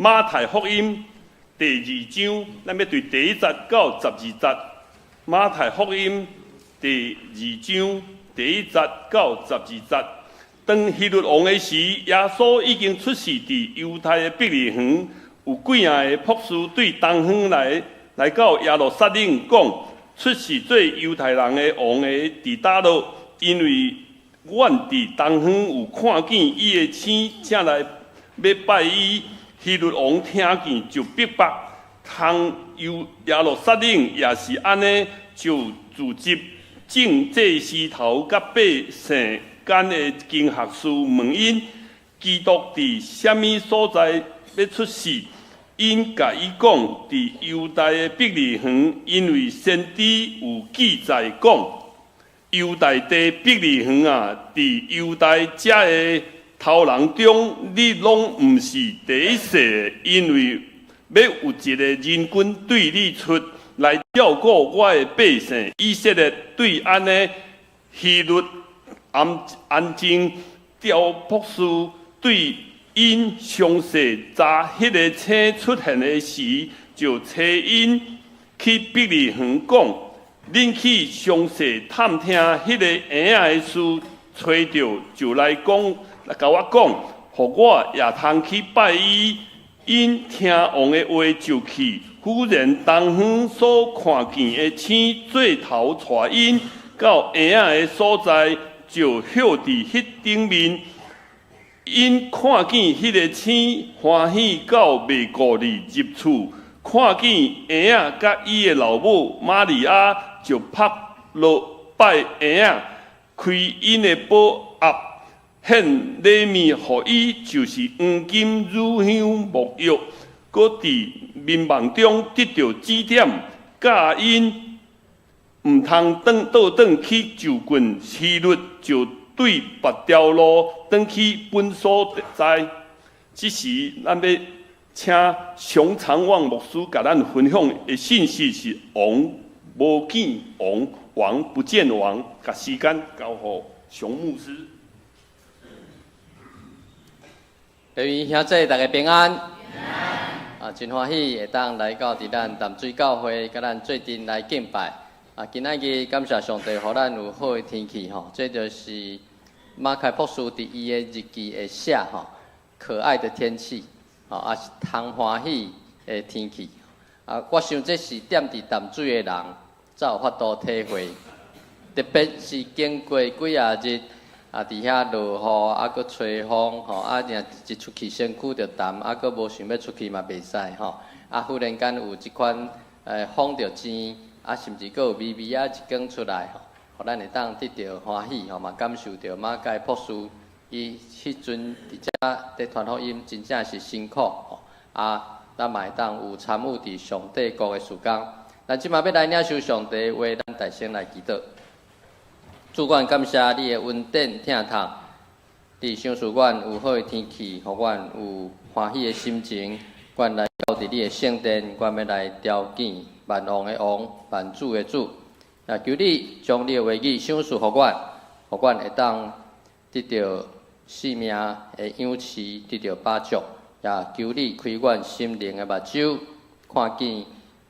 馬太福音第二章，咱欲對第一節到十二節。馬太福音第二章第一節到十二節。當希律王的時，耶穌已經出世佇猶太的伯利恆，有幾仔个卜士對東方來，來到耶路撒冷，講：出世做猶太人的王的佇佗落？因為阮佇東方有看見伊的星，才來欲拜伊。希律王聽見就逼迫，通猶耶路撒冷也是按呢，就聚集眾祭司頭佮百姓間的經學士問𪜶，基督佇啥物所在欲出世？𪜶共伊講，佇猶太的伯利恆，因為先知有記載講：猶大地伯利恆啊，佇猶大遮的頭人中，你攏毋是第一細的，因為欲有一个人君對你出來照顧我的百姓以色列。對按呢，希律安安靜，調卜士對𪜶詳細查彼个星出現的時，就差𪜶去伯利恆講：恁去詳細探聽彼个嬰仔的事，揣著就來講，來共我講，予我也通去拜伊。𪜶聽王的話就去，忽然東方所看見的星做頭帶𪜶到嬰仔的所在，就歇佇彼頂面。𪜶看見彼个星，歡喜到袂顧理入厝，看見嬰仔佮伊的老母瑪利亞，就伏落拜嬰仔，開𪜶的寶盒，獻禮物予伊，就是黃金、乳香、沒藥，閣佇眠夢中得著指點，教𪜶毋通轉倒轉去就近希律，就對別條路轉去本所在。這時，咱欲請熊長旺牧師共咱分享的信息是王無見王，王不見王。共時間交予熊牧師。各位兄弟，大家平安。啊，真歡喜會當來到佇咱淡水教會，佮咱做陣來敬拜。啊，今仔日感謝上帝，予咱有好的天氣吼。這就是馬開博士佇伊的日記會寫吼，可愛的天氣，吼，啊是通歡喜的天氣。啊，我想這是踮佇淡水的人才有法度體會，特別是經過幾仔日啊，佇遐落雨，啊，閣吹風，吼，啊，若一出去身軀就澹，啊，閣無想欲出去嘛袂使吼。啊，忽然間有這款風著甜，啊，甚至閣有微微仔一光出來，吼，予咱會當得著歡喜，吼，嘛感受著馬偕博士伊彼陣佇遮佇傳福音，真正是辛苦，吼。啊，咱嘛會當有參與佇上帝國的事工。咱這馬欲來領受上帝的話，咱大聲來祈禱。主，阮感謝你的恩典疼痛，你賞賜阮有好的天氣，予阮有歡喜的心情。阮來到佇你的聖殿，阮欲來朝見萬王的王，萬主的主。也求你將你的話語賞賜予阮，予阮會當得著生命的養飼，得著飽足。也求你開阮心靈的目睭，看見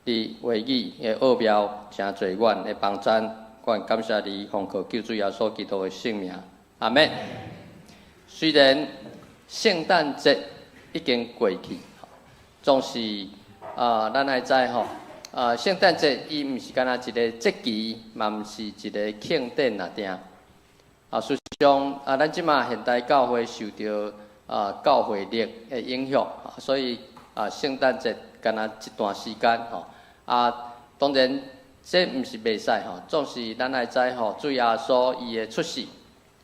你話語的奧妙，成做阮的幫贊。阮感謝你，奉靠救主耶穌基督的聖名，阿們。雖然聖誕節已經過去，總是啊，咱愛知吼，啊，聖誕節伊毋是干焦一个節期，嘛毋是一个慶典爾定。啊，事實上啊，咱這馬現代教會受著啊教會曆的影響，所以啊，聖誕節干焦一段時間吼。啊，當然這毋是袂使吼，總是咱愛知吼，主耶穌伊的出世，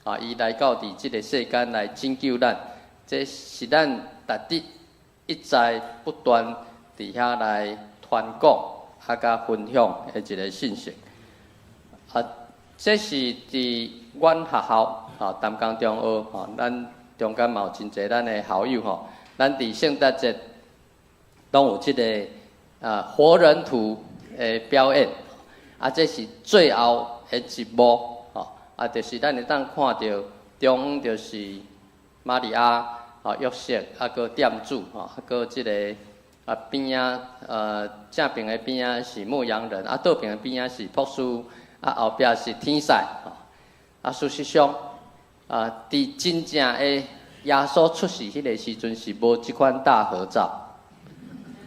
啊，伊來到佇這个世間來拯救咱，這是咱逐日一再不斷佇遐來傳講啊，佮分享的一个信息。啊，這是佇阮學校，吼，淡江中學，吼，咱中間嘛有真濟咱的校友吼，咱佇聖誕節攏有這个啊活人圖的表演，啊，這是最後的一幕，吼，啊，就是咱會當看著中央就是瑪利亞，吼約瑟，啊閣店主，吼，啊閣這个啊邊仔，正爿的邊仔是牧羊人，啊倒爿的邊仔是博士，啊後壁是天使，吼。啊事實上，啊，佇真正的耶穌出世彼个時陣是無這款大合照，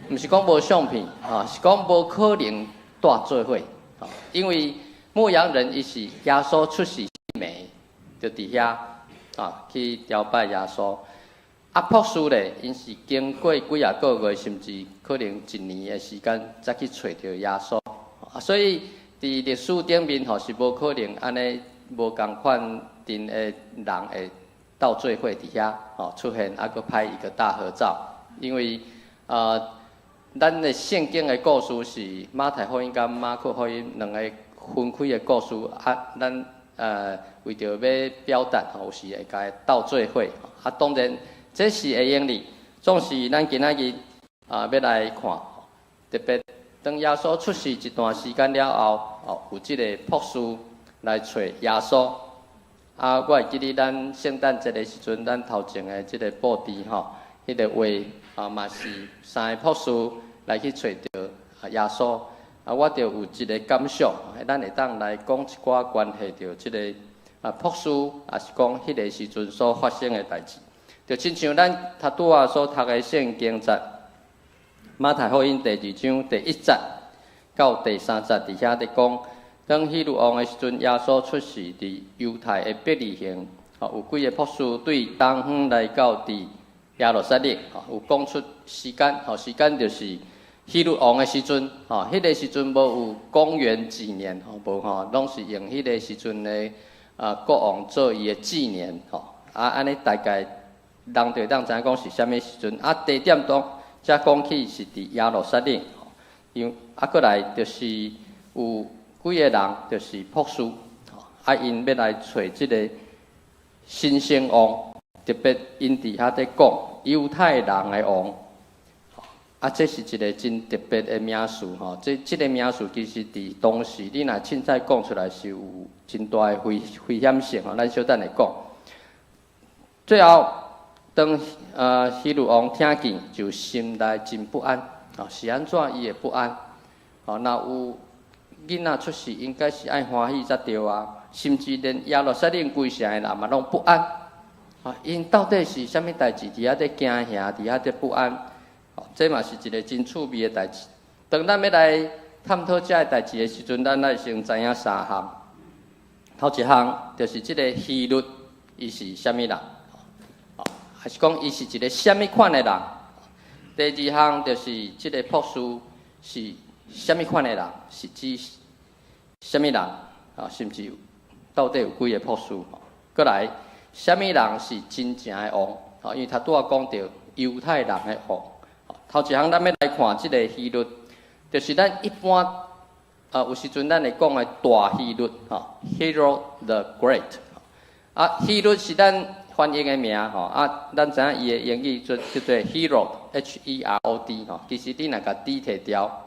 毋是講無相片，吼，是講無可能蹛做伙，吼，因為牧羊人伊是耶穌出世暝就佇遐，啊，去朝拜耶穌。啊，博士咧，𪜶是經過幾仔個月，甚至可能一年的時間，才去揣著耶穌。啊，所以佇歷史頂面吼是無可能按呢無仝款陣的人會鬥做伙佇遐吼出現，啊，閣拍一個大合照。因為咱的聖經的故事是馬太福音佮馬可福音兩個分開的故事，啊，咱為著欲表達吼，有時會共伊鬥做伙。啊，當然這是會用的，總是咱今仔日啊欲來看，特別當耶穌出世一段時間了後，哦，有這个博士來揣耶穌。啊，我會記得咱聖誕節的時陣，咱頭前的這个布置吼，彼个畫啊嘛是三個博士來去揣著耶穌。啊，我就有一个感想，咱會當來講一寡關係著這个啊博士，抑是講彼个時陣所發生的代誌。就親像咱頭拄仔所讀的聖經節，馬太福音第二章第一節到第三節，佇遐佇講，當希律王的時陣，耶穌出世佇猶太的伯利恆，吼，有幾个博士對東方來到佇耶路撒冷，吼，有講出時間，吼，時間就是希律王的時陣，吼，彼个時陣無有公元幾年，吼，無吼，攏是用彼个時陣的啊國王做伊的紀年，吼，啊，按呢大概人就會當知影講是啥物時陣，啊，地點當才講起是佇耶路撒冷，因啊，閣來就是有幾个人就是博士，啊，𪜶欲來揣這个新生王，特別𪜶佇遐咧講猶太人的王，啊，這是一个真特別的名詞吼，這个名詞其實佇當時你若凊彩講出來是有真大的危險性吼，咱小等下講。最後，當希律王聽見，就心內真不安，哦，是按怎伊會不安？哦，若有囡仔出世，應該是愛歡喜才對啊，甚至連耶路撒冷規城的人嘛攏不安。啊，𪜶到底是啥物代誌？佇遐咧驚嚇，佇遐咧不安。哦，這嘛是一个真趣味的代誌。當咱欲來探討這个代誌的時陣，咱愛先知影三項。頭一項就是這个希律，伊是啥物人？哦，還是講伊是一个啥物款的人？第二項就是這个博士是啥物款的人？是指啥物人？啊，甚至到底有幾个博士？閣來，啥物人是真正的王？啊，因為他拄仔講著猶太人的王。頭一項，咱欲來看這个希律，就是咱一般啊，有時陣咱會講的大希律，吼，Herod the Great。啊，希律是咱翻譯的名，吼，啊，咱知影伊的英語做叫做 Herod，H-E-R-O-D，吼，其實你若共 D 提掉，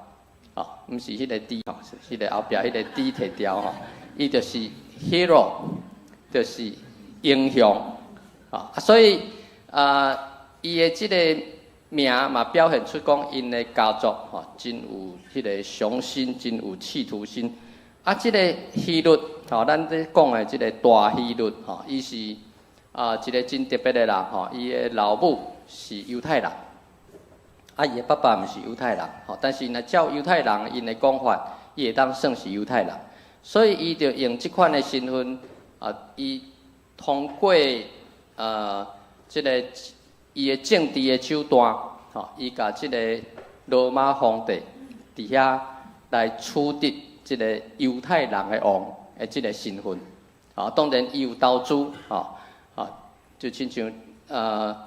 吼，毋是彼个 D，吼，是彼个後壁彼个 D 提掉，吼，伊就是 hero，就是英雄，啊，所以啊，伊的這个名嘛表現出講𪜶的家族吼，真有彼个雄心，真有企圖心。啊，這个希律吼，咱咧講的這个大希律吼，伊是啊一个真特別的人吼，伊的老母是猶太人，啊，伊的爸爸毋是猶太人，吼，但是若照猶太人𪜶的講法，伊會當算是猶太人，所以伊就用這款的身份啊，伊通過這个伊的政治的手段，吼，伊共這个羅馬皇帝佇遐來取得這個猶太人的王的這个身份，啊，當然伊有投資，吼，啊，就親像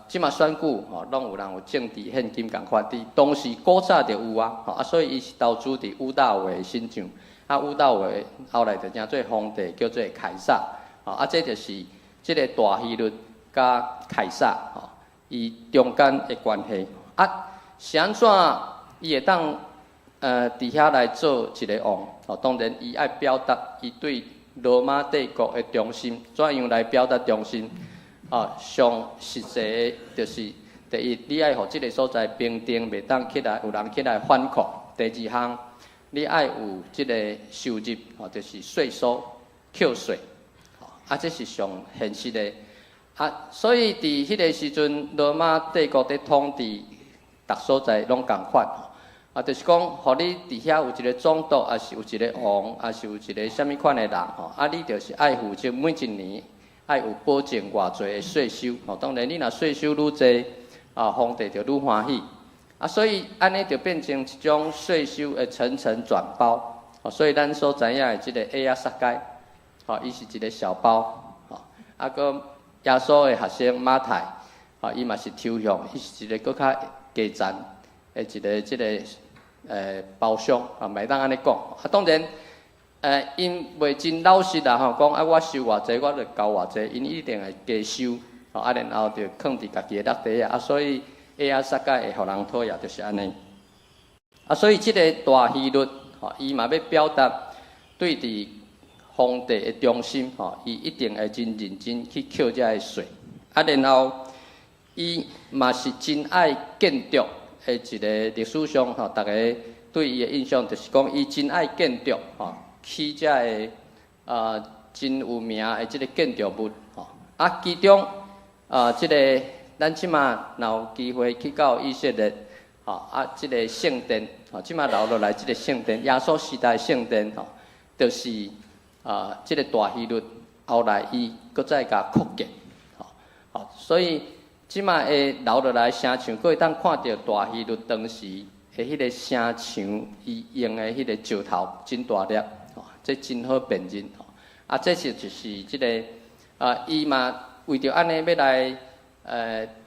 這馬選舉，吼，攏有人有政治獻金仝款，佇當時古早就有啊，吼，啊，所以伊是投資佇屋大維身上，啊，屋大維後來就成做皇帝，叫做凱撒，啊，這就是這个大希律佮凱撒，吼，伊中間的關係。啊，是按怎伊會當佇遐來做一个王？吼，當然伊愛表達伊對羅馬帝國的忠心，怎樣來表達忠心？啊，上實際的就是第一，你愛予這个所在平定，袂當起來有人起來反抗；第二項，你愛有這个收入，吼，就是稅收、扣稅，啊，這是上現實的。啊，所以佇彼个時陣，羅馬帝國佇統治，逐所在攏仝款，啊，就是講，予你佇遐有一个總督，抑是有一个王，抑是有一个啥物款的人，吼，啊，你就是愛負責每一年愛有保證偌濟的稅收，吼，當然你若稅收愈濟，啊，皇帝就愈歡喜，啊，所以按呢就變成一種稅收的層層轉包，所以咱所知影的這个亞亞撒該，吼，伊是一个小包，吼，啊，閣耶穌的學生馬太，吼，伊嘛是抽象，伊是一个閣較低層的一个這个包商，啊，嘛會當按呢講，啊，當然，𪜶袂真老實啦，吼，講啊，我收偌濟，我就交偌濟，𪜶一定會加收，吼，啊，然後就囥佇家己的落袋啊，所以亞亞撒該會予人討厭，就是按呢。啊，所以這个大希律，吼，伊嘛欲表達對佇皇帝的忠心，吼，伊一定會真認真去扣這个稅，啊，然後伊嘛是真愛建築的一个歷史上，吼，逐家對伊的印象就是講，伊真愛建築，吼，起這个真有名的這个建築物，吼，啊，其中啊，這个咱這馬若有機會去到以色列，吼，啊，這个聖殿，吼，這馬留落來這个聖殿，耶穌時代聖殿，吼，就是啊，這个大希律後來伊閣再共擴建，吼，好，所以這馬會留落來城牆，閣會當看著大希律當時的彼个城牆，伊用的彼个石頭真大粒，吼，這真好辨認，吼，啊，這是就是這个啊，伊嘛為著按呢欲來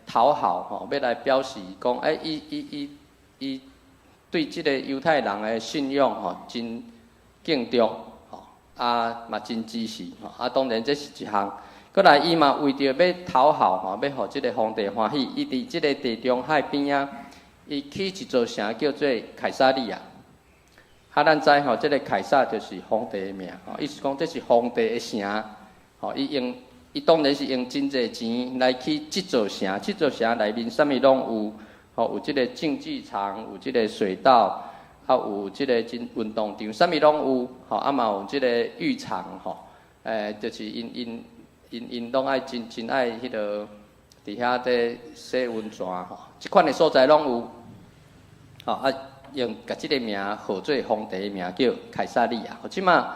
討好，吼，欲來表示講，欸，伊伊伊伊對這个猶太人的信仰，吼，真敬重，吼，啊嘛真支持，吼，啊，當然這是一項。閣來，伊嘛為著欲討好，吼，欲予這个皇帝歡喜，伊佇這个地中海邊仔，伊起一座城叫做凱撒利亞。啊，咱知吼，這个凱撒就是皇帝的名，吼，意思講這是皇帝的城，吼，伊用伊當然是用真濟錢來起這座城，這座城內面啥物攏有，吼，有這个競技場，有這个水道，啊，有這个真運動場，啥物攏有，吼，啊嘛有這个浴場，吼，就是𪜶𪜶𪜶𪜶攏愛真真愛彼个佇遐咧洗溫泉，吼，這款的所在攏有，吼，啊，用共這个名號做皇帝的名叫凱撒利亞。吼，這馬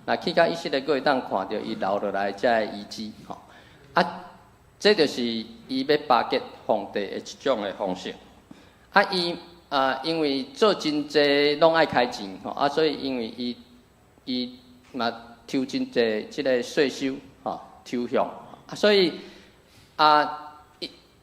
若去到以色列，閣會當看著伊留落來這个遺跡，吼，啊，這就是伊欲巴結皇帝的一種的方式。啊，伊啊，因為做真濟攏愛開錢，吼，啊，所以因為伊伊嘛抽真濟這个稅收，吼，抽象，啊，所以啊，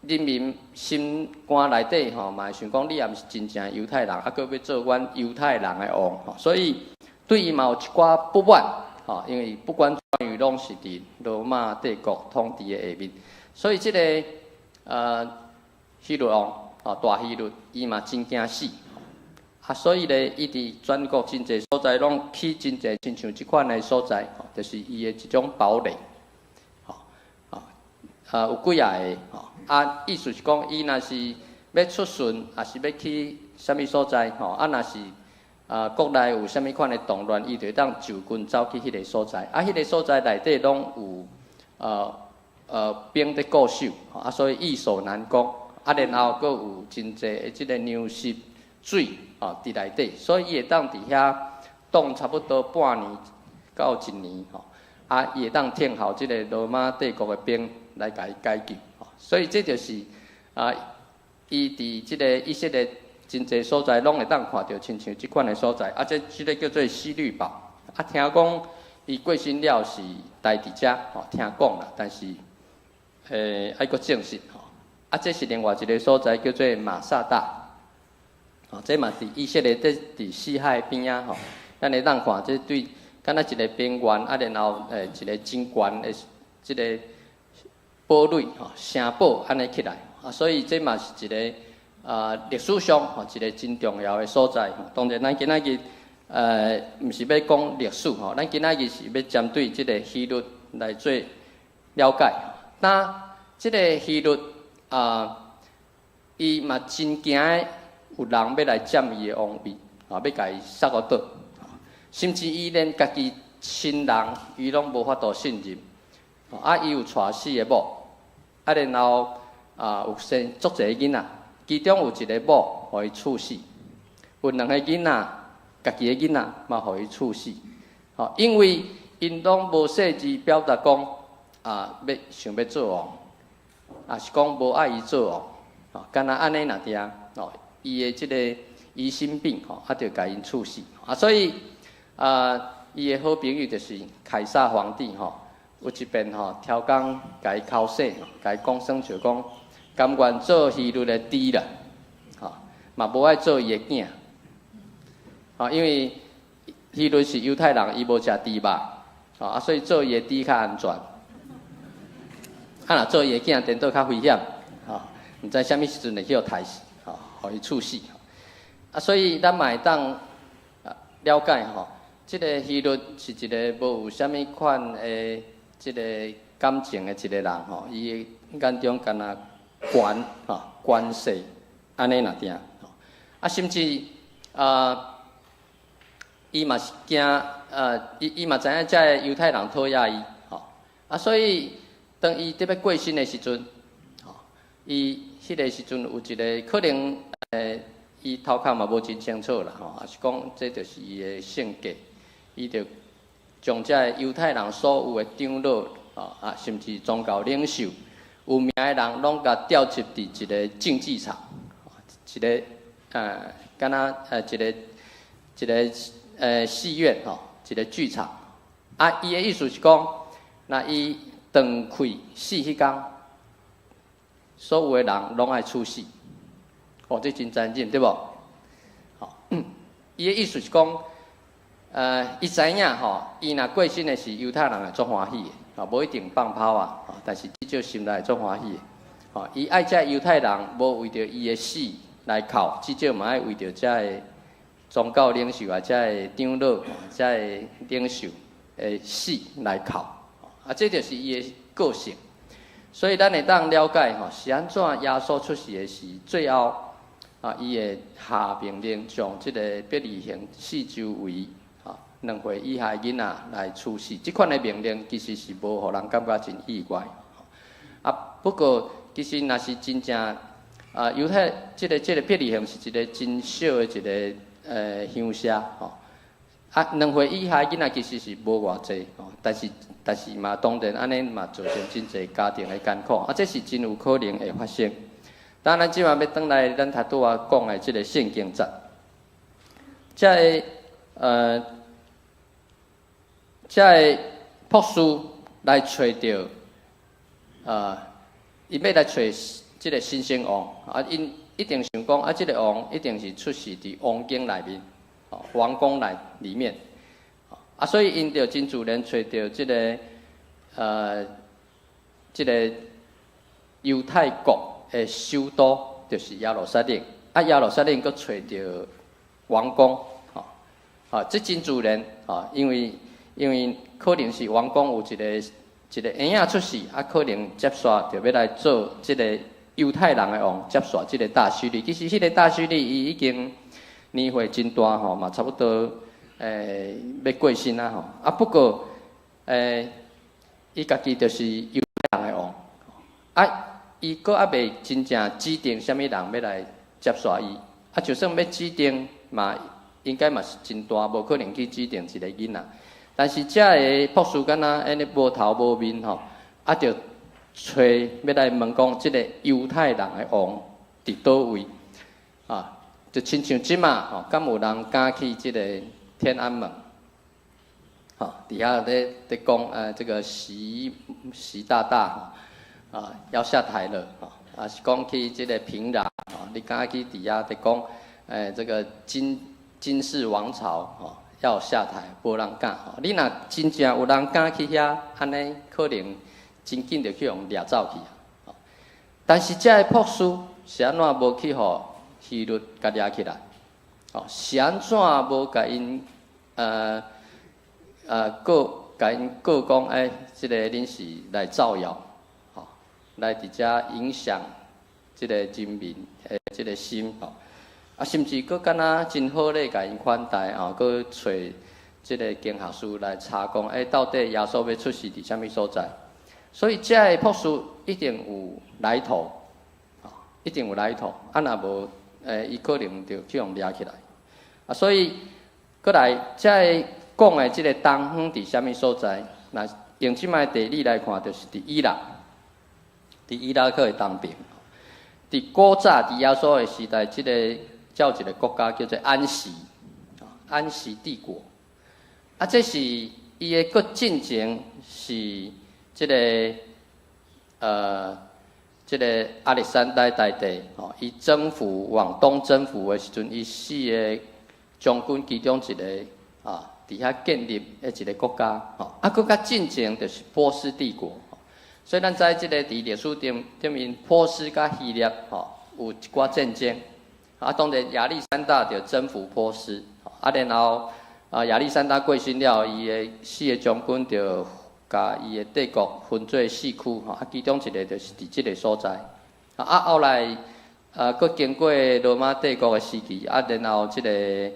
人民心肝內底吼，嘛會想講你也毋是真正猶太人，啊，閣欲做阮猶太人的王，吼，所以對伊嘛有一寡不滿，吼，因為不管怎樣攏是佇羅馬帝國統治的下面，所以這个希律王，吼，大希律，伊嘛真驚死，啊，所以咧，伊佇全國真濟所在攏起真濟親像這款的所在，吼，就是伊的一種堡壘。啊，有幾仔个，吼，啊，意思是講，伊若是欲出巡，抑是欲去啥物所在，吼，啊，若是啊，國內有啥物款的動亂，伊就會當就近走去彼个所在，啊，彼个所在內底攏有兵佇固守，啊，所以易守難攻，啊，然後閣有真濟的這个糧食水，吼，佇內底，所以伊會當佇遐擋差不多半年到一年，吼，啊，伊會當聽候這个羅馬帝國的兵來共伊解救，所以這就是啊，伊佇這个以色列真濟所在攏會當看著親像這款的所在，啊，這這个叫做希律堡，啊，聽講伊過身了是待佇遮，吼，聽講啦，但是愛閣證實，吼，啊，這是另外一个所在叫做馬薩大，吼，這嘛佇以色列佇佇死海邊仔，吼，咱會當看這對，敢若一个平原，啊，然後一个真懸的這个堡壘，吼，城堡按呢起來，啊，所以這嘛是一个啊歷史上吼一个真重要的所在。當然，咱今仔日毋是欲講歷史吼，咱今仔日是欲針對這个希律來做了解。那這个希律啊，伊嘛真驚有人欲來佔伊的王位，啊，欲共伊殺予倒，甚至伊連家己親人，伊攏無法度信任。啊，伊有娶四个某，啊，然後啊有生足濟囡仔，其中有一个某予伊處死，有兩個囡仔，家己的囡仔嘛予伊處死。吼，因為𪜶攏無細緻表達講啊，欲想欲做王，抑是講無愛伊做王，吼，敢若按呢爾爾，哦，伊的這个疑心病，吼，啊，就共𪜶處死。啊，所以啊，伊的好朋友就是凱撒皇帝，吼，有一遍吼，刁工共伊剾洗，共伊講耍笑講，甘願做希律的豬啦，吼，嘛無愛做伊的囝，吼，因為希律是猶太人，伊無食豬肉，吼，啊，所以做伊的豬較安全。啊，若做伊的囝，顛倒較危險，吼，毋知啥物時陣會去予刣死，吼，予伊處死。啊，所以咱嘛會當了解吼，這个希律是一个無有啥物款的這个感情的一个人吼，伊眼中敢若權吼權勢按呢爾爾，啊，甚至啊，伊嘛是驚啊，伊嘛知影這个猶太人討厭伊，吼，啊，所以當伊佇欲過身的時陣，吼，伊彼个時陣有一个可能，伊頭殼嘛無真清楚啦，吼，抑是講這就是伊的性格，伊就將這个猶太人所有的長老，啊，甚至宗教領袖有名的人，攏共召集佇一个競技場，一个敢若一个一个戲院吼，一个劇場。啊，伊的意思是講，若伊斷氣死彼工，所有的人攏愛處死。哦，這真殘忍，對無？吼，伊的意思是講，伊知影吼，伊若過身的時，猶太人會足歡喜的，吼，無一定放炮啊，但是至少心內會足歡喜的。吼，伊愛這猶太人無為著伊的死來哭，至少嘛愛為著這个宗教領袖啊，這个長老、這个領袖的死來哭。啊，這就是伊的個性。所以咱會當了解吼，是按怎耶穌出世的時，最後啊，伊會下命令將這个伯利恆四周圍啊2歲以下囡仔來處死。這款的命令其實是無予人感覺真意外。啊，不過其實若是真正啊，猶太這个伯利恆是一个真小的一个鄉社吼。啊，2歲以下囡仔其實是無偌濟吼，但是嘛，當然按呢嘛造成真濟家庭的艱苦，啊，這是真有可能會發生。當咱這馬欲轉來，咱頭拄仔講的這个聖經節，這个博士來揣著，伊欲來揣這个新生王，啊，𪜶一定想講，啊，這个王一定是出世佇王宮內面，哦，王宮內裡面，啊，所以𪜶就真自然揣著這个猶太國的首都，就是耶路撒冷，啊，耶路撒冷閣揣著王宮，吼，啊，這真自然，吼，因為可能是王宮有一個嬰仔出世，啊，可能接續就欲來做這个猶太人的王，接續這个大希律。其實彼个大希律伊已經年歲真大吼，嘛差不多欲過身啊吼。啊，不過伊家己就是猶太人的王，啊，伊閣猶未真正指定啥物人欲來接續伊，啊，就算欲指定嘛，應該嘛是真大，無可能去指定一個囡仔。但是這个博士敢若按呢無頭無面吼，啊，就揣欲來問講，這个猶太人的王佇佗位？啊，就親像這馬吼，敢有人敢去這个天安門？吼，佇遐咧講，這个習習大大啊要下台了，吼，啊是講去這个平壤，吼，你敢去佇遐咧講，這个金氏王朝，吼，要下台，無人敢。吼，你若真正有人敢去遐，按呢可能真緊就去予掠走去啊。但是這个博士是按怎無去予希律共掠起來？哦，是按怎無共𪜶告共𪜶告講，欸，這个恁是來造謠，吼，來佇遮影響這个人民的這个心吼。啊，甚至閣敢若真好咧，共𪜶款待吼，閣揣這个經學師來查講，欸，到底耶穌欲出世佇啥物所在？所以這个博士一定有來頭，一定有來頭。啊，若無，伊可能就去予掠起來。啊，所以閣來，這个講的這个東方佇啥物所在？若用這擺地理來看，就是佇伊拉，佇伊拉克的東邊。佇古早佇耶穌的時代，這个叫一个國家叫做安息，安息帝國。啊，這是伊的閣進前是這个亞歷山大大帝，吼，伊征服往東征服的時陣，伊四个將軍其中一个啊，佇遐建立的一个國家，吼，啊，閣較進前就是波斯帝國。所以咱知這个佇歷史頂頂面，波斯佮希臘吼有一寡戰爭。啊，當然亞歷山大就征服波斯，啊，然後啊亞歷山大過身了，伊的四个將軍就共伊的帝國分做四區，吼，啊，其中一个就是佇這个所在。啊，後來啊，閣經過羅馬帝國的時期，啊，然後這个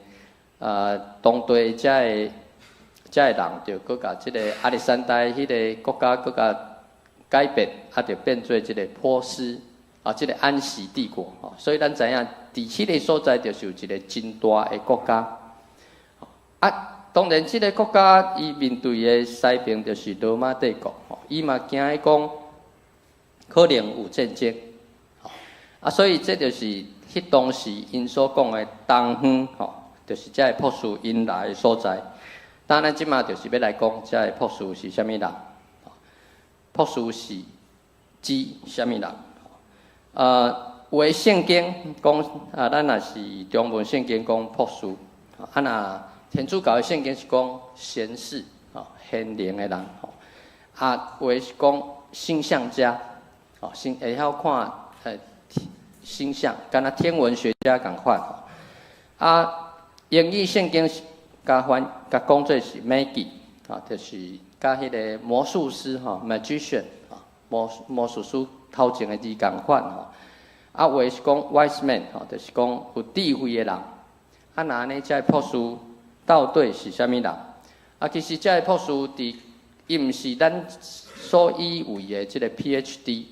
當地遮个人就閣共這个亞歷山大彼个國家閣共改變，啊，就變做這个波斯。啊，這个安息帝國，吼，所以咱知影，佇彼个所在就是有一个真大的國家。啊，當然，這个國家伊面對的西邊就是羅馬帝國，吼，伊嘛驚講可能有戰爭，啊，所以這就是彼當時𪜶所講的東方，吼，就是這个博士𪜶來的所在。當咱這馬就是欲來講，這个博士是啥物人？博士是指啥物人？有的聖經講啊，咱若是中文聖經講博士，啊若天主教的聖經是講賢士，吼，賢能的人，吼，啊有的是講星象家，吼，星會曉看星象，敢若天文學家仝款，啊，英語聖經是共翻共講做是 Magi，啊，就是佮彼个魔術師吼，magician，啊，魔術師頭前的字仝款吼。啊，有的是講 wise man，吼，就是講有智慧的人。啊，若按呢，這个博士到底是啥物人？啊，其實這个博士佇伊毋是咱所以為的這个 PhD，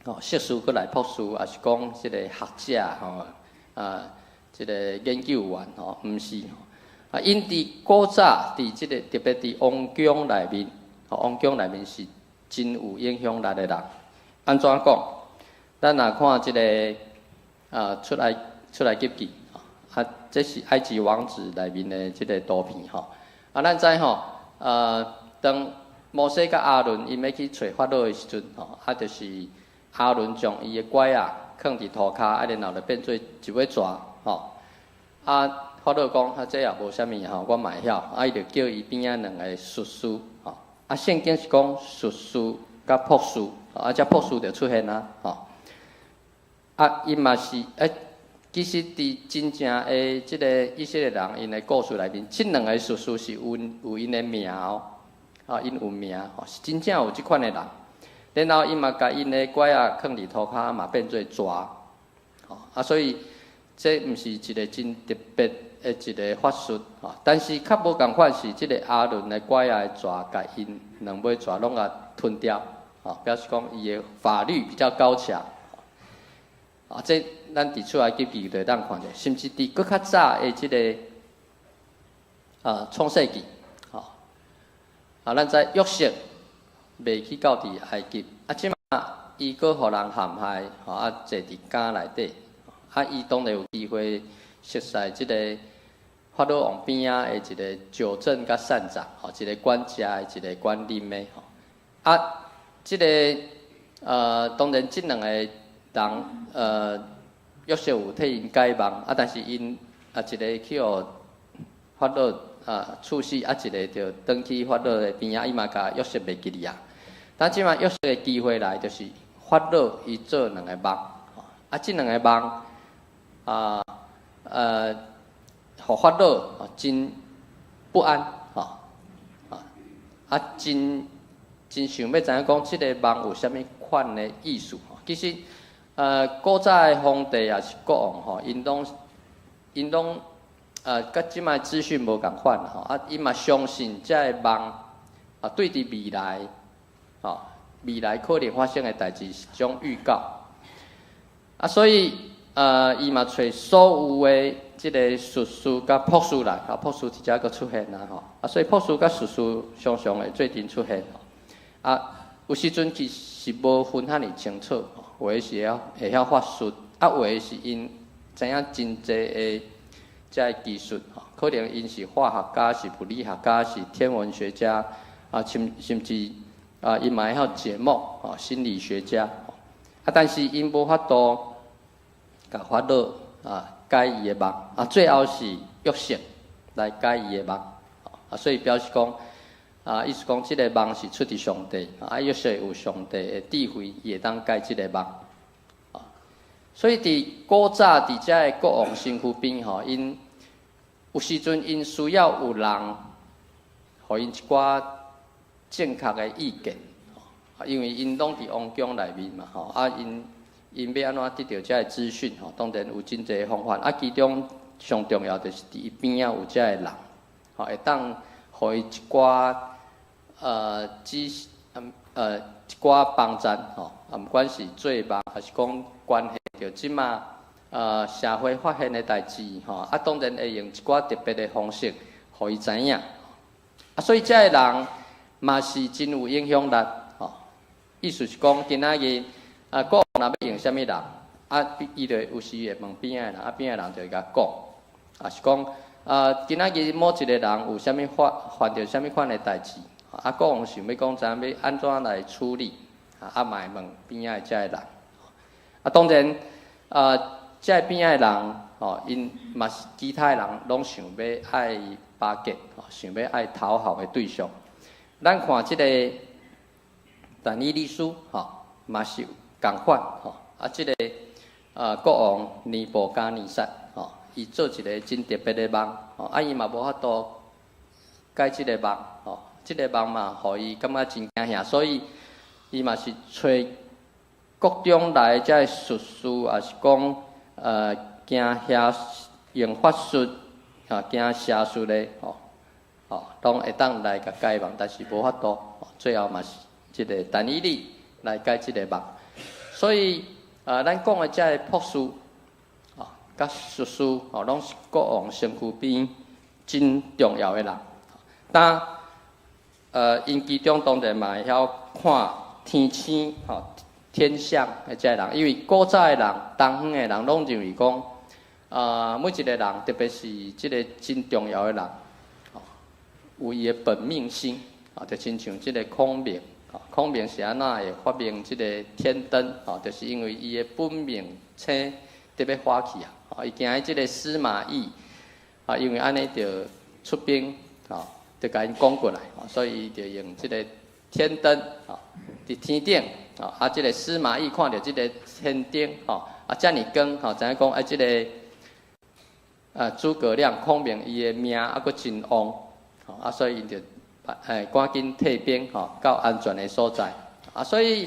吼，碩士閣來博士，抑是講這個學者吼，啊，這个研究員吼，毋是。啊，𪜶佇古早佇這个特別佇王宮內面，吼，王宮內面是真有影響力的人。按怎講？咱若看這个啊，出埃及記，啊，這是埃及王子內面的這个圖片吼。啊，咱知吼，當摩西佮亞倫𪜶欲去揣法老的時陣吼，啊，就是亞倫將伊的拐仔囥佇塗跤，啊，然後就變做一尾蛇吼。啊，法老講，啊，這也無啥物吼，我嘛會曉。啊，伊就叫伊邊仔兩個術士吼。啊，聖經是講術士佮卜士，啊，這卜士就出現啊，吼。啊，伊嘛是欸，其實佇真正的這个以色列人𪜶的故事內面，這兩个術士是有𪜶的名哦，啊，𪜶有名吼，是真正有這款的人。然後伊嘛共𪜶的拐仔囥佇塗跤，嘛變做蛇，吼啊，所以這毋是一个真特別的一个法術，吼。但是較無仝款是，這个亞倫的拐仔的蛇，共𪜶兩尾蛇攏共吞掉，吼，表示講伊的法力比較高強。啊，這咱佇出埃及記就會當看著，甚至佇閣較早的這个創世記，吼，啊，咱知約瑟袂去到佇埃及，啊，這馬伊閣予人陷害，吼，啊，坐佇監內底，啊，伊當然有機會熟似這个法老王邊仔的一个酒政佮膳長，吼，一个管食的，一个管啉的，吼，啊，這个當然這兩个人，約瑟有替𪜶解夢，啊，但是𪜶啊一个去予法老啊處死，啊一个就轉去法老的邊仔，伊嘛共約瑟袂記哩啊。但這馬約瑟的機會來，就是法老伊做兩个夢，啊，這兩個夢啊，予法老真不安，吼，啊，真真想欲知影講這个夢有啥物款的意思。其實，古早的皇帝抑是國王吼，𪜶攏佮這擺資訊無仝款吼，啊，𪜶嘛相信這个夢啊，對佇未來，吼，未來可能發生的代誌是一種預告。啊，所以，伊嘛揣所有的這個術士佮卜師來，啊，卜師佇遮閣出現啊，吼，啊，所以卜師佮術士常常會做陣出現，啊，有時陣其實是無分遐爾清楚，有的是會曉法術，啊，有的是𪜶知影真濟的這个技術，吼，可能𪜶是化學家、是物理學家、是天文學家，啊，甚至啊，𪜶嘛會曉解夢，吼，心理學家，啊，但是𪜶無法度共法老啊解伊的夢，啊，最後是約瑟來解伊的夢，啊，所以表示講，啊，意思講這个夢是出佇上帝，啊，約瑟有上帝的智慧，伊會當解這个夢，啊，所以佇古早佇這个國王身軀邊吼，𪜶有時陣𪜶需要有人，予𪜶一寡正確的意見，因為𪜶攏佇王宮內面嘛，吼，啊，𪜶欲按怎得著這个資訊吼，當然有真濟方法，啊，其中上重要就是佇伊邊仔有這个人，吼，會當予伊一寡知識，一寡幫贊吼，啊，毋管是做夢，抑是講關係著這馬社會發現的代誌吼，啊，當然會用一寡特別的方式，予伊知影。啊，所以這个人嘛是真有影響力，吼。意思是講，今仔日啊，國王若欲用啥物人，啊，伊就有時會問邊仔的人，啊，邊仔的人就會共講，抑是講啊，今仔日某一个人有啥物犯著啥物款的代誌，啊，國王想欲講知影欲按怎來處理，啊，嘛會問邊仔的這个人。啊，當然啊，這个邊仔的人，吼，𪜶嘛是其他的人，攏想欲愛巴結，吼，想欲愛討好的對象。咱看這个但以理書，吼，嘛是仝款，吼，啊，這个國王尼布甲尼撒，吼，伊做一个真特別的夢，吼，啊，伊嘛無法度解這个夢，吼，這个夢嘛，予伊感覺真驚嚇，所以伊嘛是揣國中來這个術士，抑是講驚嚇用法術，啊，驚邪術的，吼，吼，攏會當來共解夢，但是無法度，最後嘛是這个但以理來解這个夢。所以，咱講的這个卜師，哦，佮術士，哦，攏是國王身軀邊真重要的人。但，𪜶其中當然嘛會曉看天星，吼，天象的這个人，因為古早的人、東方的人攏認為講，啊，每一個人，特別是這个真重要的人，吼，有伊的本命星，啊，就親像這个孔明。孔明是按怎會發明這个天燈？吼，就是因為伊的本命星特別發起啊！伊驚這个司馬懿，啊，因為按呢就出兵，吼，就共𪜶攻過來，所以伊就用這个天燈，吼，佇天頂，啊，這个司馬懿看著這个天燈，吼，啊，遮爾光，吼，知影講啊，這个啊諸葛亮孔明伊的命猶閣真旺，吼，啊，所以𪜶就趕緊退兵，吼，到安全的所在。啊，所以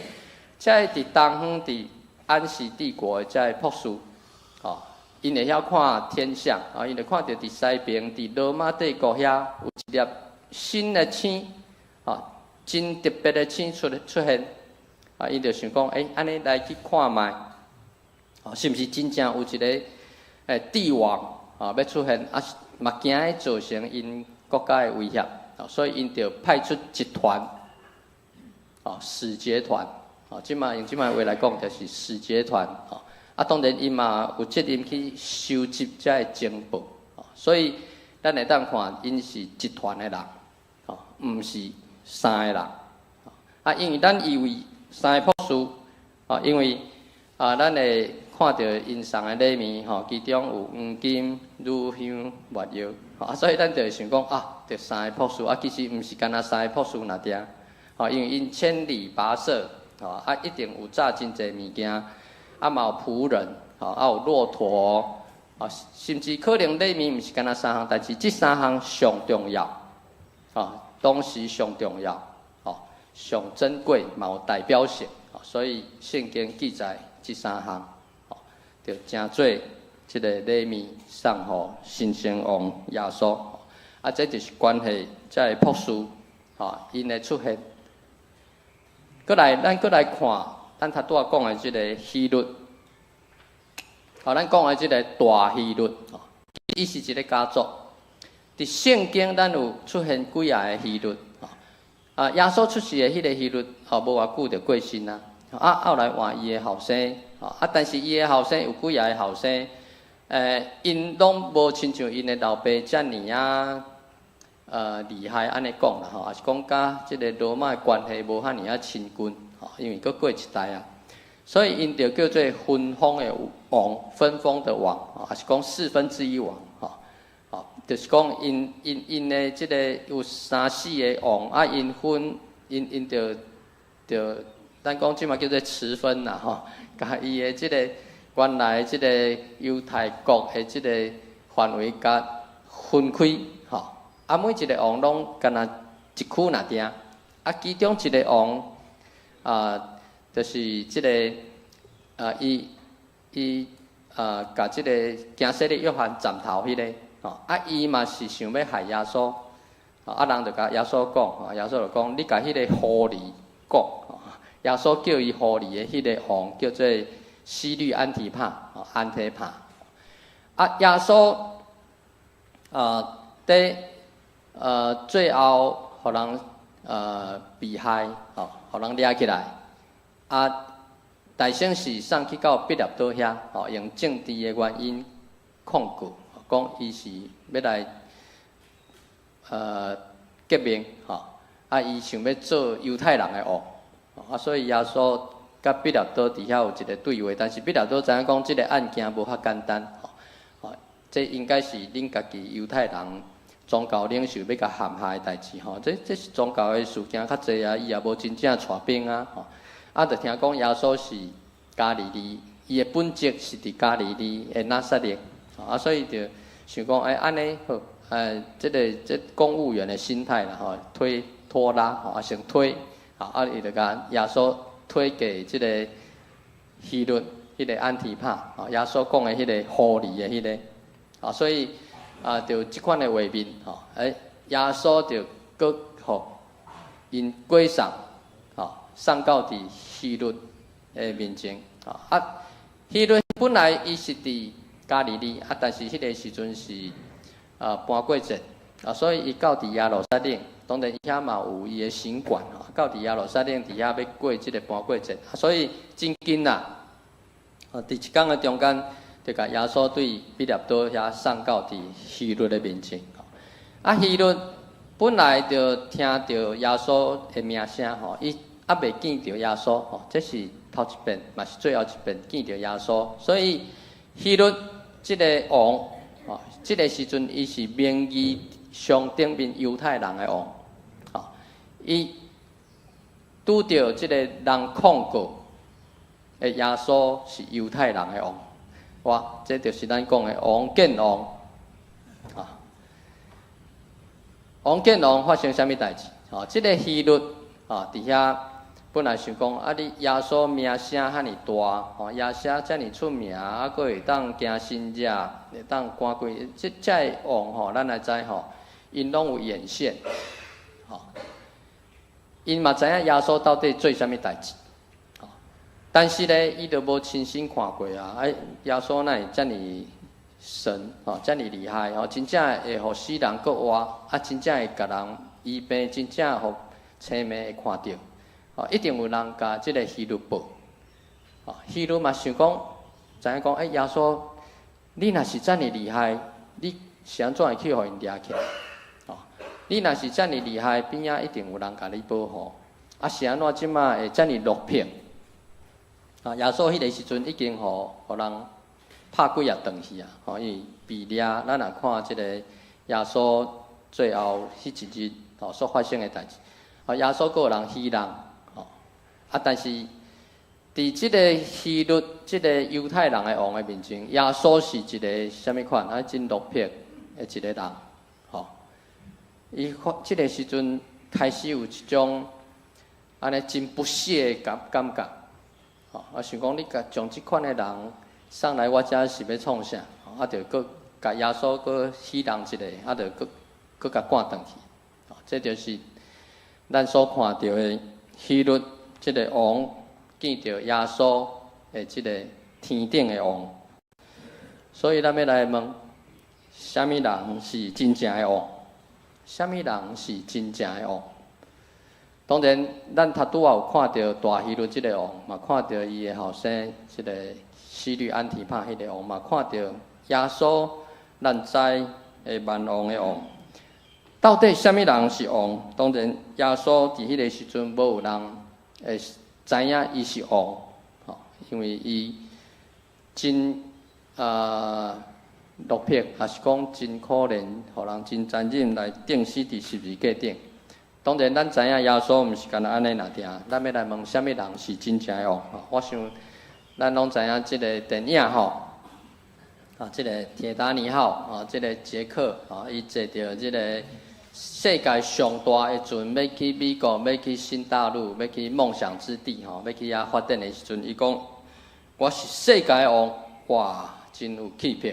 這个佇東方佇安息帝國的這个卜師，吼，𪜶會曉看天象，啊，𪜶就看著佇西邊，佇羅馬帝國遐有一粒新的星，吼，真特別的星出現，啊，𪜶就想講，欸，按呢來去看覓，哦，是毋是真正有一个帝王啊欲出現，啊，嘛驚會造成𪜶國家的威脅，所以𪜶就派出一團，哦，使節團，哦，這馬用這馬話來講，就是使節團，哦，啊，當然𪜶嘛有責任去收集這个情報，所以咱會當看𪜶是一團的人，哦，毋是三个人，啊，因為咱以為三个卜師，啊，因為啊，咱會看著𪜶送的禮物，吼，其中有黃金、乳香、沒藥，啊，所以咱就會想講啊，著三个卜師，啊，其實毋是干焦三个卜師爾爾，吼，因為𪜶千里跋涉，吼，啊，一定有紮真濟物件，啊，嘛有僕人，吼，啊，有駱駝，啊，甚至可能禮物毋是干焦三項，但是這三項上重要，啊，當時上重要，吼，上珍貴，嘛有代表性，所以聖經記載這三項，就成做這个禮物送予新生王耶穌。啊，這就是關係這个博士，吼，𪜶的出現。閣來，咱閣來看，咱頭拄仔講的這个希律，吼，咱講的這个大希律，吼，伊是一个家族。佇聖經，咱有出現幾仔个希律，吼，啊，耶穌出世的彼个希律，吼，無偌久就過身啊。啊，後來換伊的後生，吼，啊，但是伊的後生有幾仔个後生，𪜶攏無親像𪜶的老爸遮爾仔厲害按呢講啦，吼，抑是講佮這个羅馬的關係無遐爾仔親近，吼，因為閣過一代啊，所以𪜶就叫做分封的王，分封的王，抑是講四分之一王，吼，吼，就是講𪜶的這个有三四个王，啊，𪜶分，𪜶就，咱講這馬叫做持分啦，吼，共伊的這个原來這个猶太國的這个範圍共分開，吼。啊，每一个王攏敢若一區爾定，啊，其中一个王啊，就是這个啊，伊啊，共這个行洗禮約翰斬頭彼个，吼，啊，伊嘛是想欲害耶穌，啊，人就共耶穌講，耶穌就講，你共彼个狐狸講，耶穌叫伊狐狸的彼个王叫做希律安提帕，安提帕，啊，耶穌啊，佇最後，予人被害，吼，予人掠起來，啊，大先是送去到彼拉多遐，吼，用政治的原因控告，講伊是欲來革命，吼，啊，伊想欲做猶太人的王，啊，所以耶穌佮彼拉多佇遐有一个對話，但是彼拉多知影講這个案件無遐簡單，吼，這應該是恁家己猶太人宗教領袖欲共陷害的代誌吼，這是宗教的事件較濟啊，伊也無真正帶兵啊，吼，啊，就聽講耶穌是加利利，伊的本籍是佇加利利的拿撒勒，啊，所以就想講，欸，按呢好，這个這公務員的心態啦，吼，推拖拉，吼，啊，先推，啊，伊就共耶穌推給這个希律，彼个安提帕，耶穌講的彼个狐狸的彼个，啊，所以啊，就這款的畫面，吼，欸，耶穌就閣予𪜶解送，吼，送到佇希律的面前，啊，希律本來伊是佇加利利，啊，但是彼个時陣是盤過節，啊，所以伊到佇耶路撒冷，當然伊遐嘛有伊的神館，吼，到佇耶路撒冷佇遐欲過這个盤過節，所以真緊啦，啊，佇一工的中間，就共耶穌對彼拉多遐送到佇希律的面前。啊，希律本來就聽著耶穌的名聲，吼，伊猶未見著耶穌，吼，這是頭一遍，嘛是最後一遍見著耶穌，所以希律這个王，吼，這个時陣伊是名義上頂面猶太人的王，吼，伊拄著這个人控告的耶穌是猶太人的王，哇，這就是咱講的王見王，啊，王見王發生啥物代誌？吼，這个希律啊，佇遐本來想講，啊，你耶穌名聲遐爾大，吼，耶穌遮爾出名，啊，閣會當行神跡，會當趕鬼，這个王吼，咱來知吼，𪜶攏有眼線，吼，𪜶嘛知影耶穌到底做啥物代誌，吼，但是咧，伊就無親身看過啊，啊，耶穌哪會遮爾神，吼，遮爾厲害，吼，真正會予死人閣活，啊，真正會共人醫病，真正予青盲會看著。哦，一定有人共這个希律報。哦，希律嘛想講，知影講，欸，耶穌，你若是遮爾厲害，你是按怎會去予𪜶掠起來？哦，你若是遮爾厲害，邊仔一定有人共你保護。啊，是按怎這馬會遮爾落魄？啊，耶穌彼个時陣已經予人拍幾仔頓去啊！吼，因為被掠，咱若看這个耶穌最後彼一日吼所發生的代誌，啊，耶穌閣有人戲弄。啊！但是佇這个希律、這个猶太人的王的面前，耶穌是一个啥物款？啊，真落魄的一个人，吼。伊發這个時陣開始有一種按呢真不屑的感覺。吼，啊想講你共將這款的人送來我遮是欲創啥？啊，就閣共耶穌閣戲弄一下，啊，就閣閣共趕轉去。這就是咱所看著的希律這个王見著耶穌的這个天頂的王。所以咱欲來問，啥物人是真正的王？啥物人是真正的王？當然，咱頭拄仔有看著大希律這个王，嘛看著伊的後生這个希律安提帕彼个王，嘛看著耶穌，咱知的萬王的王。到底啥物人是王？當然，耶穌佇彼个時陣無有人會知影伊是王，吼，因為伊真落魄，抑是講真可憐，予人真殘忍來釘死佇十字架頂。當然，咱知影耶穌毋是干焦按呢爾爾，咱欲來問啥物人是真正的王？我想，咱攏知影這个電影吼，啊，這个鐵達尼號啊，這个傑克啊，伊坐著這个世界上大的船，欲去美國，欲去新大陸，欲去夢想之地吼，欲去遐發展的時陣，伊講我是世界王，哇，真有氣魄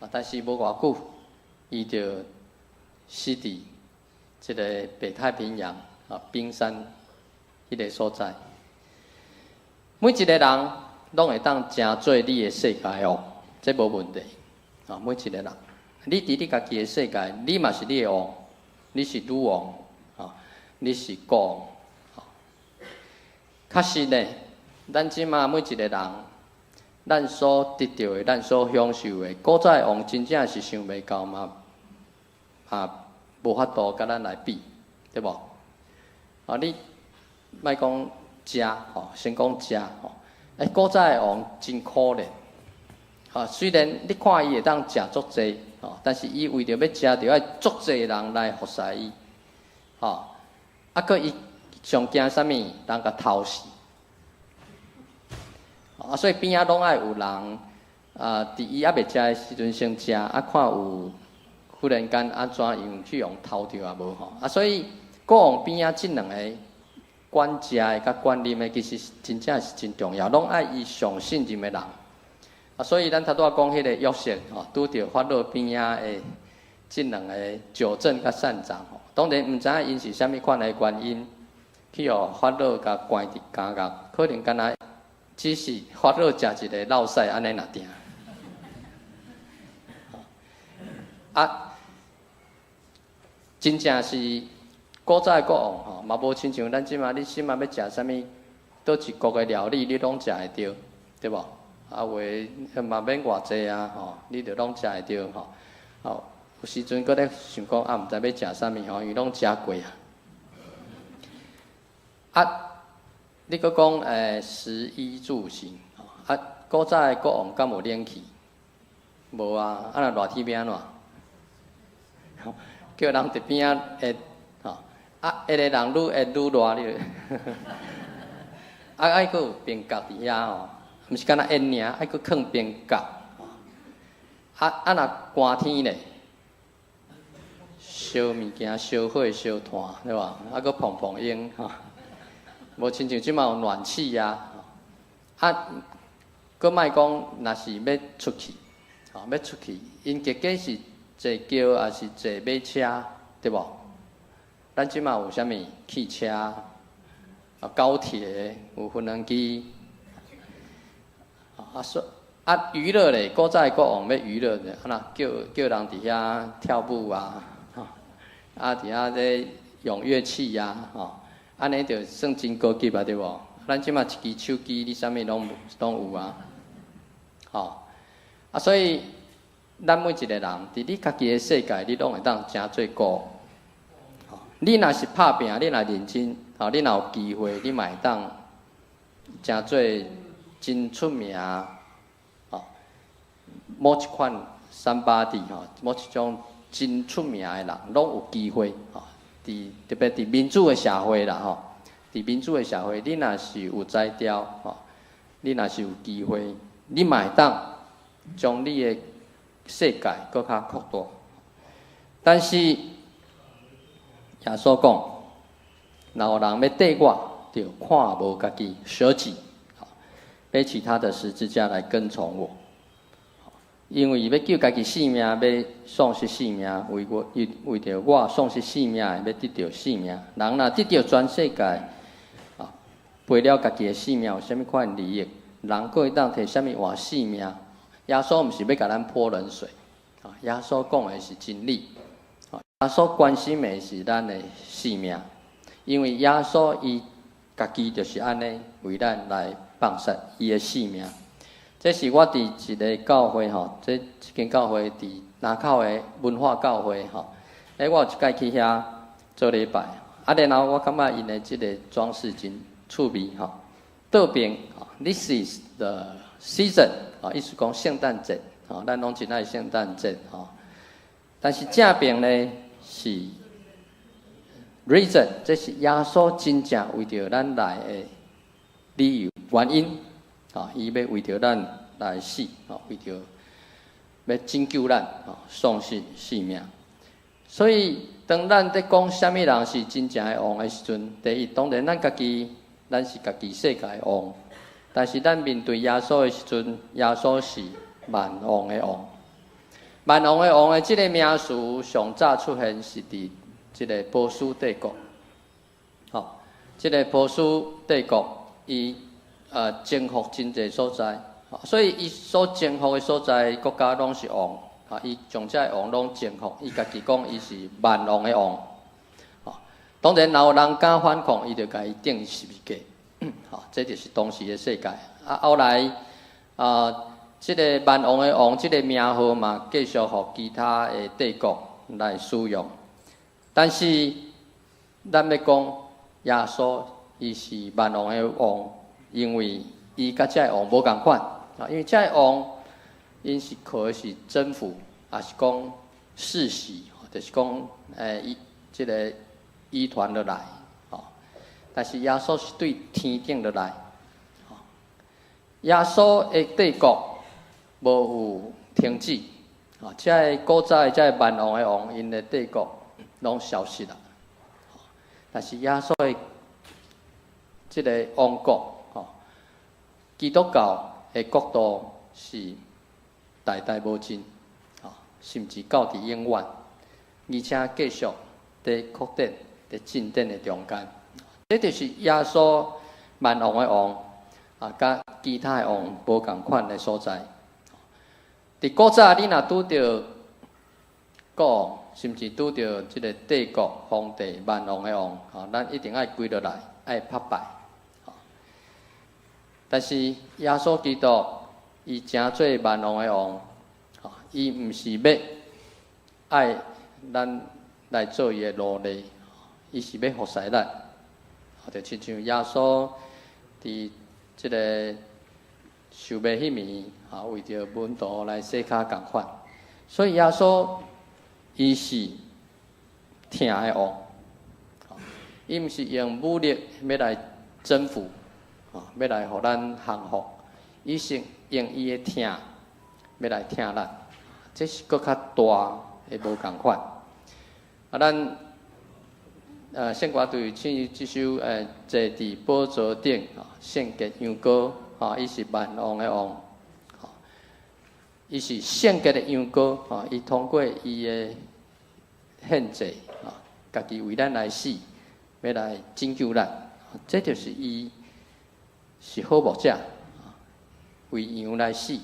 啊！但是無偌久，伊就死佇這个北太平洋啊冰山彼个所在。每一个人攏會當成做你的世界王，這無問題啊！每一个人，你佇你家己的世界，你嘛是你的王，你是女王啊，你是國王。確實呢，咱這馬每一个人，咱所得著的，咱所享受的，古早的王真正是想袂到嘛，啊，無法度佮咱來比，對無？啊，你莫講食吼，先講食吼。欸，古早的王真可憐，啊，雖然你看伊會當食足濟，吼，但是伊為著欲食，就愛足濟人來服侍伊，吼。啊，閣伊上驚啥物？人共偷食。啊，所以邊仔攏愛有人，啊，佇伊猶未食的時陣先食，啊，看有忽然間按怎樣去予偷著啊無吼。啊，所以國王邊仔這兩个管食的佮管啉的，其實真正是真重要，攏愛伊上信任的人。啊，所以咱頭拄仔講彼个約瑟吼，拄著法老邊仔的這兩个酒政佮膳長吼，當然毋知影𪜶是啥物款的原因，去予法老共關佇監獄，可能干焦只是法老食一个落屎按呢爾爾。啊，真正是古早的國王吼，嘛無親像咱這馬，你這馬欲食啥物，佗一國的料理，你攏食會著，對無？啊，有的嘛免偌濟啊，吼，你就攏食會著吼。吼，有時陣閣咧想講啊，毋知欲食啥物吼，因為攏食過啊。啊，你閣講食衣住行，啊，古早的國王敢有冷氣？無啊，啊若熱天欲按怎？叫人佇邊仔會，吼，啊，一个人愈會愈熱咧，啊，愛閣有冰角佇遐吼，毋是干焦煙爾，愛閣囥冰角。啊啊，若寒天咧，燒物件、燒火、燒炭，對無？啊，閣膨膨煙吼，無親像這馬有暖氣啊。啊，閣莫講，若是欲出去，吼，欲出去，𪜶結果是坐轎抑是坐馬車，對無？咱這馬有啥物汽車、啊高鐵、有無人機，啊說啊娛樂咧，古早的國王欲娛樂咧，啊若叫叫人佇遐跳舞啊，吼，啊佇遐咧用樂器啊，吼，按呢就算真高級啊，對無？咱這馬一支手機，你啥物攏攏有啊，吼，啊所以咱每一个人佇你家己的世界，你攏會當成做國。你若是拍拚，你若認真，吼，你若有機會，你嘛會當成做真出名，吼，某一款 somebody 吼，某一種真出名的人，攏有機會，吼，佇特別佇民主的社會啦，吼，佇民主的社會，你若是有才調，吼，你若是有機會，你嘛會當將你的世界閣較擴大。但是耶穌講，若有人欲綴我，就看無家己，捨己，背起他的十字架來跟從我。因為伊欲救家己性命，欲喪失性命；為我，為為著我喪失性命的，欲得著性命。人若得著全世界，賠了家己的性命，有啥物款利益？人閣會當提啥物換性命？耶穌毋是欲共咱潑冷水，耶穌講的是真理。耶穌關心的是咱的性命，因為耶穌伊家己就是按呢為咱來放捨伊的性命。這是我佇一个教會吼，這這間教會佇林口的文化教會吼。我有一擺去遐做禮拜，然後我感覺𪜶的這个裝飾真趣味吼。倒爿，This is the season，意思講聖誕節，吼，咱攏真愛聖誕節吼。但是正爿呢是 reason，這是耶穌真正為著咱來的理由原因。伊欲為著咱來死，為著欲拯救咱，喪失性命。所以，當咱佇講啥物人是真正的王的時陣，第一，當然咱家己，咱是家己世界的王。但是咱面對耶穌的時陣，耶穌是萬王的王。萬王的王的這个名詞上早出現是佇這个波斯帝國。這个波斯帝國，伊征服真濟所在，所以伊所征服的所在國家攏是王，伊將這个王攏征服，伊家己講伊是萬王的王，當然若有人敢反抗，伊就共伊釘十字架，這就是當時的世界。後來這个萬王的王這个名號嘛，繼續予其他的帝國來使用，但是咱欲講耶穌，伊是萬王的王。因為伊佮這个王無仝款，因為這个王𪜶是靠的是征服，抑是講世襲，就是講伊這个遺傳落來，但是耶穌是對天頂落來，耶穌的帝國無有停止，這个古早的這个萬王的王，𪜶的帝國攏消失啦，但是耶穌的這个王國，基督教的國度是代代無盡，甚至到佇永遠，而且繼續佇擴展、佇進展的中間。這就是耶穌萬王的王，佮其他的王無仝款的所在。佇古早，你若拄著國王，甚至拄著這个帝國皇帝萬王的王，咱一定愛跪落來，愛拍拜。但是耶穌基督，伊成做萬王的王，伊毋是欲愛咱來做伊的奴隸，伊是欲服侍咱。就親像耶穌佇這个受賣彼暝，為著門徒來洗跤仝款，所以耶穌伊是疼的王，伊毋是用武力欲來征服，欲來予咱降服，伊是用伊的疼欲來疼咱，這是閣較大的無仝款。咱聖歌隊唱這首坐佇寶座頂，聖潔羊羔，伊是萬王的王，伊是聖潔的羊羔，伊通過伊的獻祭，家己為咱來死，欲來拯救咱，這就是伊是好牧者，為羊來死，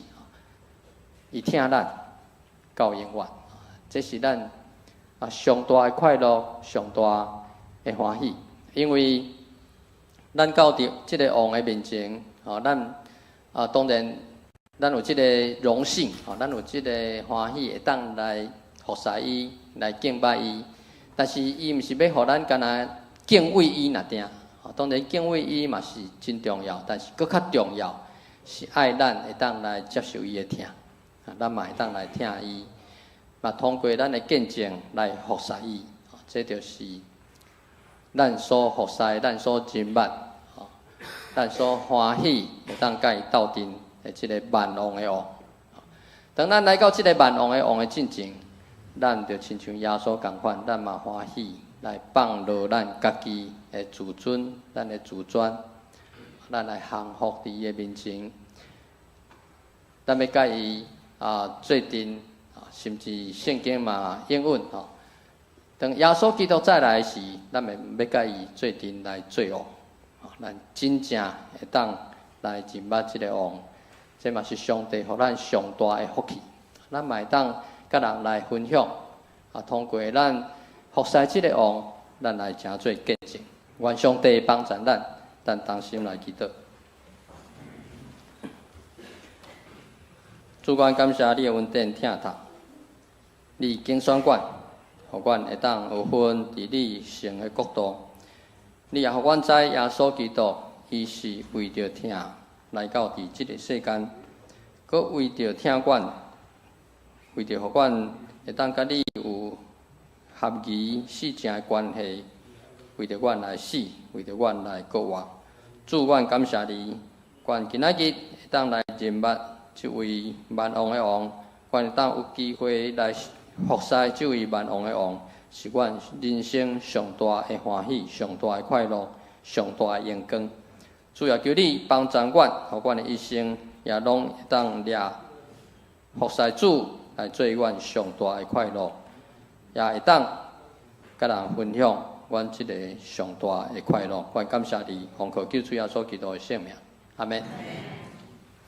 伊疼咱到永遠，這是咱上大的快樂，上大的歡喜，因為咱到佇這个王的面前，咱當然咱有這个榮幸，咱有這个歡喜，會當來服侍伊，來敬拜伊。但是伊毋是欲予咱干焦敬畏伊爾爾，當然敬畏伊嘛是真重要，但是閣較重要是愛咱會當來接受伊的疼，咱嘛會當來疼伊，嘛通過咱的見證來服侍伊，這就是咱所服侍、咱所親密、咱所歡喜會當佮伊鬥陣的這个萬王的王。當咱來到這个萬王的王的進前，咱就親像耶穌仝款，咱嘛歡喜。來放落咱家己的自尊、咱的自尊，咱來降服佇伊的面前。咱欲佮伊做陣，甚至聖經嘛應允吼。當耶穌基督再來時，咱會欲佮伊做陣來做王。咱真正會當來認捌這个王，這嘛是上帝予咱上大的福氣。咱嘛會當佮人來分享，通過咱服侍這个王，咱來成做見證。願上帝幫助咱，咱同心來祈禱。主，阮感謝你的恩典疼痛，你揀選阮，予阮會當有份佇你神的國度。你也予阮知耶穌基督，伊是為著疼來到佇這个世間，閣為著疼阮，為著予阮會當佮你有合宜四正的關係，為著阮來死，為著阮來復活。主，阮感謝你，阮今仔日會當來認捌這位萬王的王，阮會當有機會來服侍這位萬王的王，是阮人生上大的歡喜、上大的快樂、上大的榮光。主也求你幫助阮，予阮的一生也攏會當掠服侍主來做阮上大的快樂，也會當佮人分享阮這个上大的快樂。阮感謝你，奉靠救主耶穌基督的聖名，阿們。